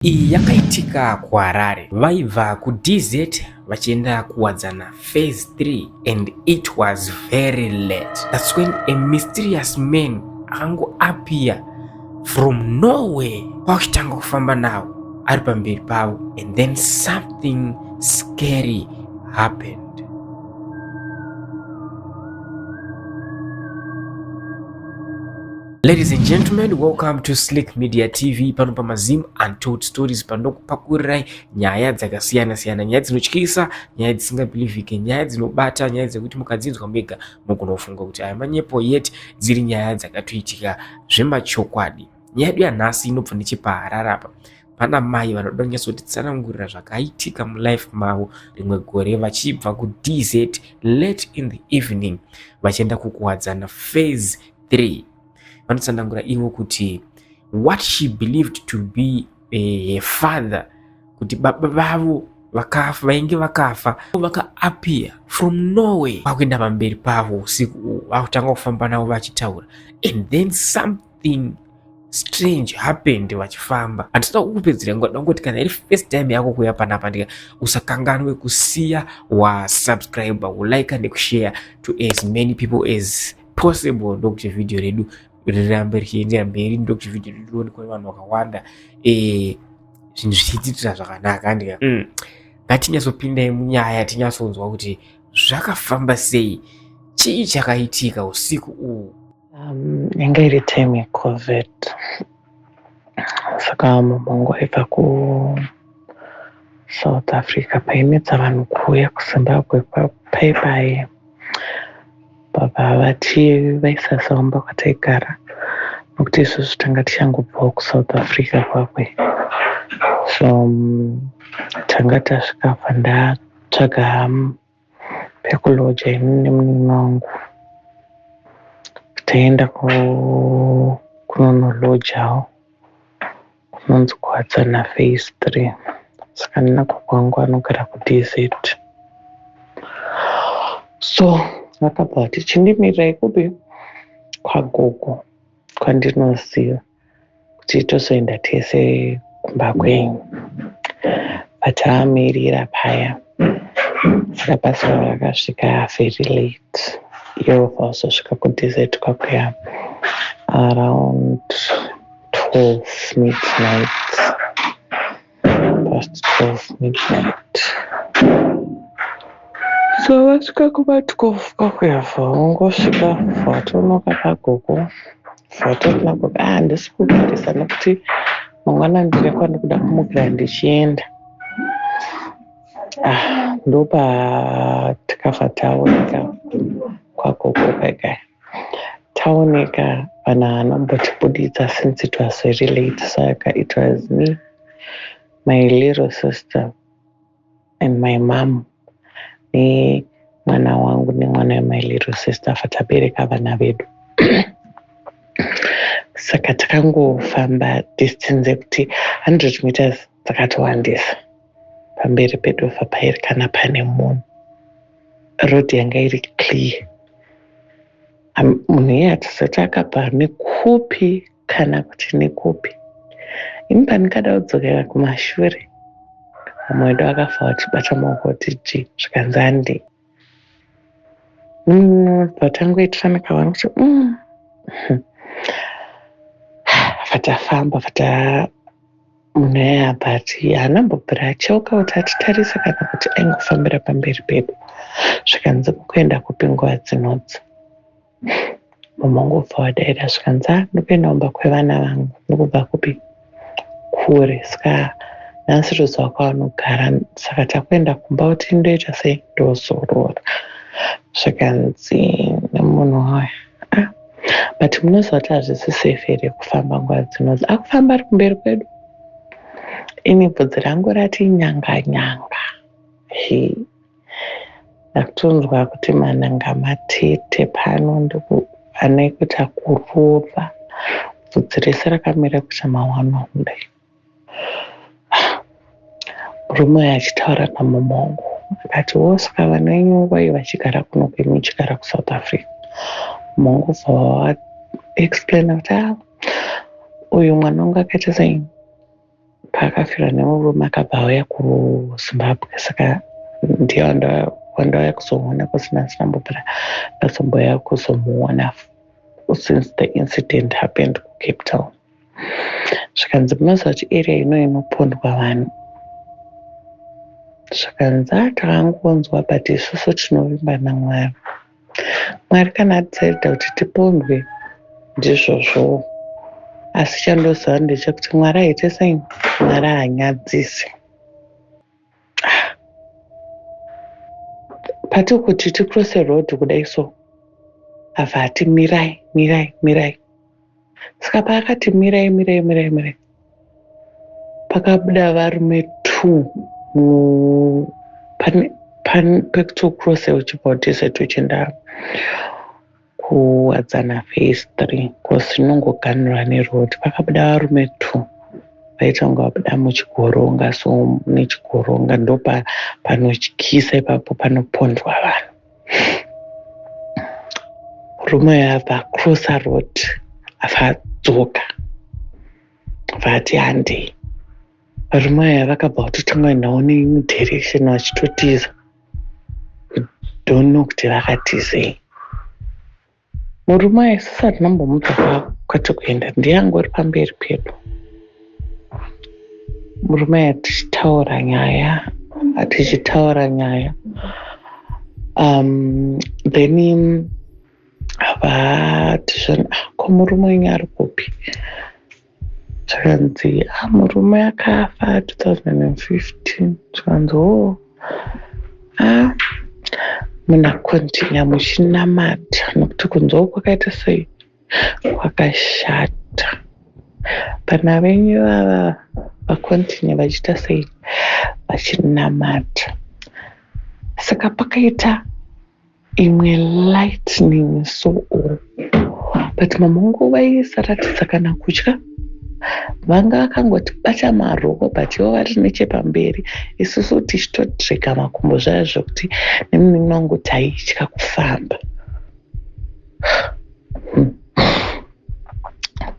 Iyi yakaitika kuHarare. Vaibva kuDZ vachienda kuWadzana Phase 3 and it was very late. That's when a mysterious man akangoappear from nowhere kwakuchitanga kufamba navo ari pamberi pavo and then something scary happened. Ladies and gentlemen, welcome to Slick Media TV pano pamaZim Untold Stories panokupakurirai nyaya dzakasiyana siyana, nyaya dzinotyisa, nyaya dzisingabelievike, nyaya dzinobata, nyaya dzekuti mukadzinzwa mega mugona kufunga kuti aya manyepo yet dziri nyaya dzakatoitika zvemachokwadi. Nyaya yedu yanhasi inobva nechepaHarare apa pana mai vanoda kunyatsotitsanangurira zvakaitika mulife mavo rimwe gore vachibva kuDZ late in the evening vachienda kuKuwadzana phase 3. Vanotsanangura ivo kuti what she believed to be her father, kuti baba vavo vakafa, vainge vakafa, vakaappear from nowhere vakuenda pamberi pavo usiku uhu, vakutanga kufamba navo vachitaura and then something strange happened vachifamba. Handisida kukupedzera nguva, ndangoti kana iri first time yako kuuya panapa ndika usakanganwe kusiya wasubscribe, kulike nekushare to as many people as possible, ndokuti video redu rirambe richiendera mberi, ndokuti video redu rionekwe nevanhu vakawanda, zvinhu zvichiititira zvakanaka ndika. Ngatinyatsopindai munyaya tinyatsonzwa kuti zvakafamba sei, chii chakaitika usiku uhu. Yanga iri time yeCovid, saka mama wangu aibva kuSouth Africa. Painetsa vanhu kuuya kuZimbabwe paipai, baba vati vaisasa kumba kwataigara nokuti isusu tanga tichangobvawo kuSouth Africa kwakwe. So tanga tasvika pa ndatsvaga pekuloja ini nemunin'ina wangu. Taenda kunonolojawo kunonzi Kuwadzana Phase 3. Saka ndina gogo wangu anogara kuDZ, so vakabva vati chindimirirai kupi, kwagogo kwandinoziva, kuti tozoenda tese kumba kwenyu. Patamirira paya, saka basa rakasvika very late. Ivo vazosvika kuDZ kwakuya around 12 midnight, past 12 midnight. So vasvika kuma 12 kwakuya, vangosvika vatonoka pagogo, vatoti nagogo, "Ah, handisi kugarisa nokuti mangwana ndine kwandikuda kumukira ndichienda." Ah, ndopa tikafa taoneka kwagogo kaikai. Taoneka, vanhu havanombotibuditsa since it was very late. Saka it was me, my little sister and my mom nemwana wangu nemwana wemy little sister. Tabereka vana vedu, saka takangofamba distance yekuti 100 meters dzakatowandisa. Pamberi pedu pairi kana pane munhu, road yanga iri clear. Munhu iye hatisati akabva nekupi kana kuti nekupi. Ini pandingada kudzokera kumashure, vamwe vedu akafa vachibata maoko kuti ji, zvikanzi handi. Patangoitirana kavanhu kuti Vatafamba vata munhu aya, but haana mbobvira acheuka kuti atitarise kana kuti aingofambira pamberi pedu. Zvikanzi, "Kuenda kupi nguva dzinodzi?" Mama wangu ubva wadaira, zvikanzi, "A, ndikuenda kumba kwevana vangu, ndikubva kupi, kure, saka nhasi toziva kwavanogara, saka takuenda kumba kuti ndoita sei, ndozorora." Zvikanzi nemunhu waya, "Ah, but munoziva kuti hazvisi safe here kufamba nguva dzinodzi?" Akufamba ari kumberi kwedu, ini bvudzi rangu rati nyanga nyanga. He, ndakutonzwa kuti mananga matete pano ane kuita kurova, bvudzi rese rakamira kuita mawano kudai. Murume uyu achitaura namama wangu akati, "Wo, saka vana venyu vai vachigara kuno kwemi muchigara kuSouth Africa?" Mama wangu bva vaexplaina kuti, "A, uyu mwana wangu akaita sei." Paakafirwa nemurume akabva auya kuZimbabwe, saka ndiye wandauya kuzomuona kusina ndisina ndazombouya kuzomuona since the incident happened kuCape Town. Zvikanzi, "Munoziva kuti area ino inopondwa vanhu?" Zvikanzi, "Takangonzwa, but isusu tinovimba naMwari. Mwari kana adecida kuti tipondwe, ndizvozvowo. Asi chandoziva ndechekuti Mwari aite sei? Mwari haanyadzisi." Pati kuti ticrosse road kudai so, abva ati, "Mirai, mirai, mirai." Saka paakati, "Mirai, mirai, mirai, mirai," pakabuda varume two pekutocrosse uchibva kuDesert uchienda kuWadzana Phase 3, cause inongoganhurwa neroad. Pakabuda varume two vaita kunge vabuda muchigoronga. So nechigoronga ndopanotyisa ipapo, panopondwa vanhu. Murume uyu abva acrossa road, abva adzoka, abva ati, "Handei." Varume aya vakabva vatotanga kuendawo neimwe direction vachitotiza. Don't know kuti vakatizei. Murume uyu isusu hatina kumbomubva kwati kuenda, ndiye angori pamberi pedu. Murume uyu tichitaura nyaya, then vati zvoni, "Ko murume wenyu ari kupi?" Zvikanzi, "A, murume akafa 2015." Zvikanzi, "O, a, munhu acontinue muchinamata, nokuti kunzewo kwakaita sei? Kwakashata. Vana venyu vava vacontinue vachiita sei? Vachinamata." Saka pakaita imwe lightning so, but mama vangu vaisaratidza kana kutya. Vanga vakangoti bata maruoko, but ivo vari nechepamberi, isusu tichitodrega makumbo zvaya zvokuti nemunin'ina wangu taitya kufamba.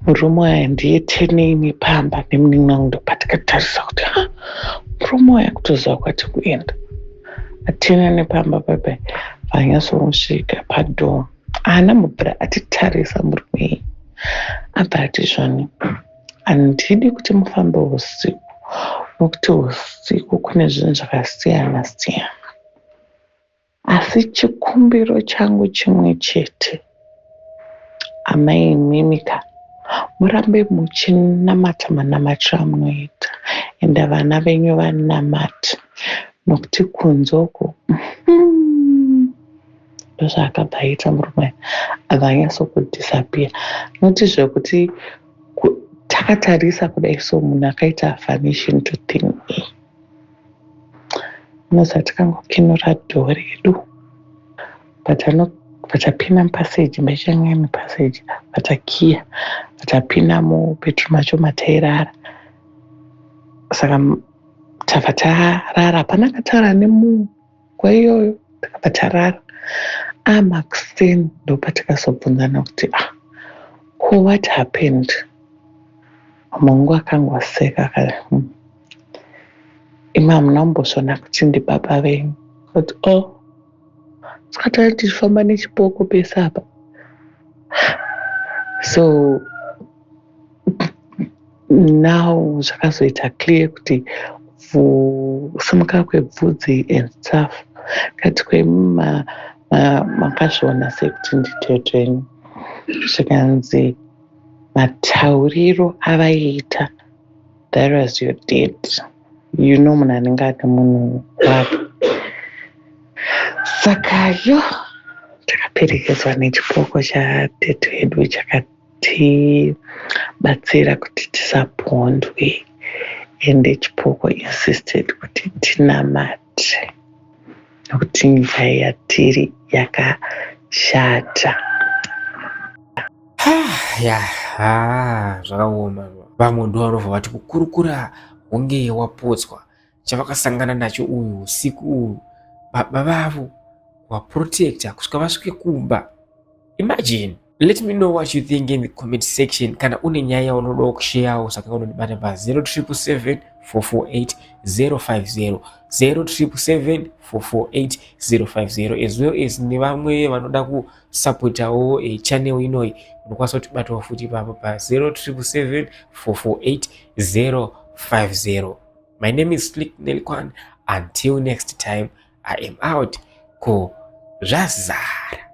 Murume uya ndiye tenei nepamba nemunin'ina wangu. Ndopatikatarisa kuti, ha, murume uya kutoziva kwati kuenda. Atena nepamba pepe, vanyatsosvika padoor, haana mubvira atitarisa. Murume iyi abva ati zvoni, "Handidi kuti mufambe usiku, nokuti usiku kune zvinhu zvakasiyana siyana. Asi chikumbiro changu chimwe chete, amai imimika, murambe muchinamata manamatiro amunoita, ende vana venyu vanamate, nokuti kunze uku." Ndozvaakabva aita murume, abva anyatsokudisappear. Noti zvekuti takatarisa kudai so, munhu akaita vanish into thin air. Unoziva, tikangokinura door redu, vatapinda mupassage, mbaichange mupassage, vatakiya, vatapinda mubedroom macho matairara. Saka tabva tarara, hapana akataura nemunhu nguva iyoyo. Takabva tarara. Amakuseni ndopatikazobvunzana kuti, "Ah, ko what happened?" Mama wangu akangoseka akati, Imi hamuna kumbozviona kuti ndibaba venyu?" Kuti, "Oh, saka tanga tichifamba nechipoko pese apa." So now zvakazoita clear kuti kusimuka kwebvudzi and stuff. Kati, "Kwemi makazviona sei kuti nditete venyu?" Zvikanzi, "Matauriro avaiita, that was your dad. You know, munhu anenge ane munhu wake." Saka yo takaperekedzwa nechipoko chatete vedu, chakatibatsira kuti tisapondwe. Ende chipoko insisted kuti tinamate, nokuti nyika yatiri yakashata. Ya, ha, zvakaoma. Vamwe ndo vanobva vati kukurukura hunge wapotswa. Chavakasangana nacho uyu usiku uyu, baba vavo waprotecta kusvika vasvike kumba. Imagine. Let me know what you think in the comment section. Kana une nyaya yaunodawo kusharewo, saka unondibata pa 0777 448 050, 0777 448 050, as well as nevamwe vanoda kusapotawo channel inoyi, unokwanisa kutibatawo futi ipapo pa 0777 448 050. My name is Slick Nelikwan. Until next time, I am out. Ko zvazara.